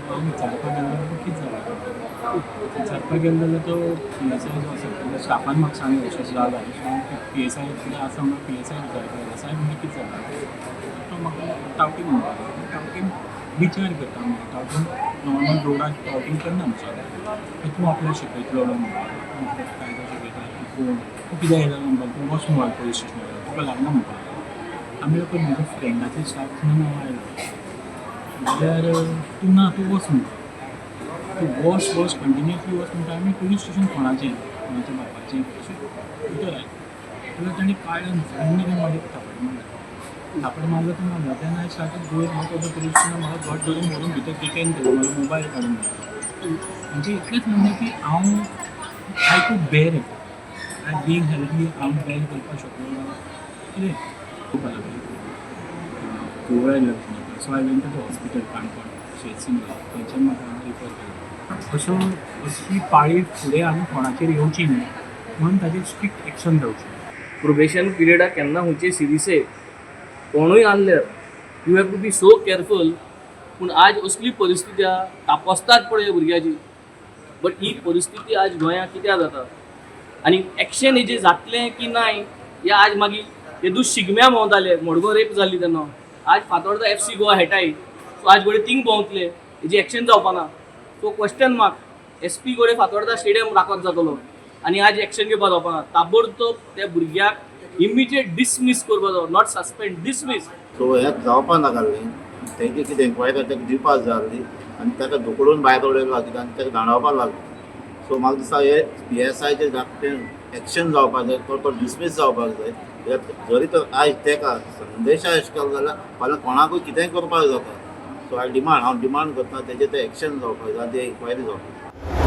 हांव विचारपाक गेलो जाल्यार कितें जालें, विचारपाक गेलो जाल्यार तो पीएसआय जो आसा तेच्या स्टाफान म्हाका सांगलें अशें अशें जालां. सो हांव पीएसआय कितें आसा म्हणून पीएसआय विचारपाक गेलो, सायब म्हणलें कितें जालां? तो म्हाका टावटींग म्हणपाक लागलो. टावटींग विचार करता म्हणलें, टावटींग नॉर्मल रोडार टावटींग करना म्हणचें. तूं आपल्याक शिकयतलो म्हणपाक, तूं आपल्याक कायदो शिकयता, तूं कोण, तूं कित्याक येयला म्हणपाक, तूं वच मुखार पोलीस स्टेशनार, तुका लागना म्हणपाक. आमी लोक म्हज्या फ्रेंडाचे स्टाफ म्हणून हांव आयलो जाल्यार तूं ना, तूं वच म्हणटा, तूं वच वच कंटिन्युअसली वच म्हणटा. आमी पोलीस स्टेशन कोणाचें, कोणाच्या बापाचें अशें उतर आयलें जाल्यार ताणें काळ्यान झण्ण मागीर थापट मारलो. थापट मारलो तो मारलो. Then I started going out of the police station. म्हाका घट धरून व्हरून भितर डिटेन केलो, म्हाजो मोबायल काडून घेतलो. म्हणजे इतलेंच म्हणणें की हांव I could bear it, I being healthy हांव बेर करपाक शकलो जाल्यार कितें करपाक लागलें, घुंवळ आयलो. So I went to the hospital Canacona, सीएचसीन गेलो, थंयच्यान म्हाका हांगा रिफर केलो. अशो अशी पाळी फुडें आनी कोणाचेर येवची न्हय म्हणून ताजेर स्ट्रिक्ट एक्शन घेवचें. प्रोबेशन पिरियडाक केन्ना खंयचे सिरियसे कोणूय आहल्यार you have to be so careful. पूण आज असली परिस्थिती आहा, तापसतात पळय भुरग्याची. बट he परिस्थिती आज गोंयांत कित्याक जाता आनी एक्शन हेजेर जातलें की नाय हे आज मागीर तेदूस शिगम्या भोंवताले, मडगांव रेप जाल्ली तेन्ना. आज फातोर्डा एफसी गोवा खेळटाय, सो आज घडये थिंग भोंवतले, हेजी एक्शन जावपाना. सो क्वेश्चन मार्क, एसपी घडये फातोर्डा स्टेडियम राखत जातलो आनी आज एक्शन घेवपा जावपाना. ताबडतोब त्या भुरग्याक इमिजिएट डिसमीस करपा जावो, not suspend, dismiss. सो हें जावपा नाका. तेजी कितें एन्क्वायरी ताका दिवपाक जाय आसली आनी ताका धुकलून भायर उडयलो कित्याक आनी ताका धांवडावपाक लागलो. सो म्हाका दिसता हे पीएसआयचेर तें एक्शन जावपाक जाय, तो तो डिसमीस जावपाक जाय. कित्याक जरी तर आयज ताका संदेशा अशें केलो जाल्यार फाल्यां कोणाकूय कितेंय करपाक जाता. सो I demand, हांव डिमांड करता तेजें तें एक्शन जावपाक जाय आनी तें एन्क्वायरी जावपाक जाय.